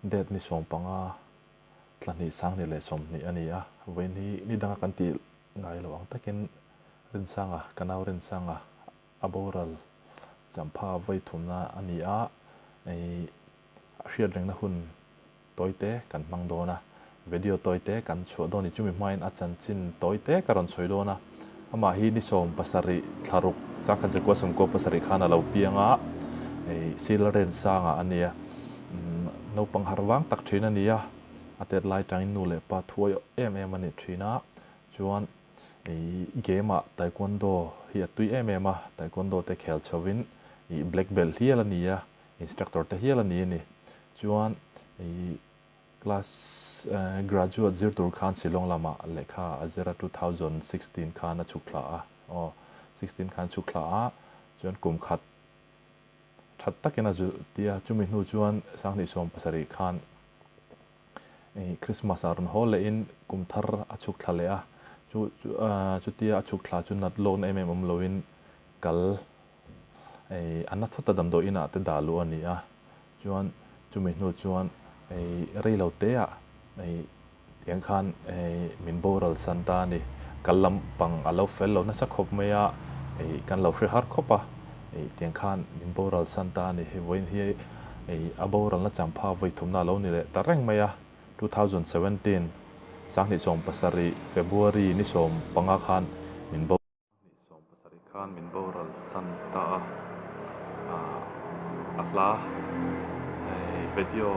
Date ni 15 thla hnih 20 leh 20 a ni a. Vawiin hi ni danga kan tih ngai lo ang takin Rinsanga, ka nau Rinsanga a boral champha vawi thumna a ni a. Hei a hriat rengna hun tawi te kan hmang dawn a, video tawi te kan chhuah dawn a ni. Chumi hmain a chanchin tawi te ka rawn sawi dawn a, amah hi ni 70 thlaruk 1997 khan a lo piang a, hei Silaren sangah a nia, naupang har vang tak thin a ni a, a tet lai tangin nu leh pa thuai em em a ni thin a, chuan hei game ah taekwondo hi a tui em em a, taekwondo te khel chhovin ih black belt hial a ni a. Instructor te hial a ni a ni. Chuan i class graduate zir tur khan Shillong lamah lehkha a zir a 2016 khan a chhuk thla a. Aw 16 khan chhuk thla a chuan kum khat that takin a zu ti a. Chumi hnu chuan 2017 khan i Christmas ah rawn haw lehin kum thar a chhuk thla leh a. Chu chutia a chhuk thla chu nat lawkna em em awm loin kal Hei a na thawt a damdawi inah te dah luh a ni a, chuan chumi hnu chuan hei rei lo te ah hei tiang khan hei min boral san ta a ni. Kal lampang a lo fel lo nasa khawp mai a, hei kan lo hre har khawp a, hei tiang khan min boral san ta a ni. Hei vawiin hi hei a boralna champha vawi thumna a lo ni leh ta reng mai a, 2017 2017 February ni 15 khan min bo. 17 khan min boral san ta a, a hla video.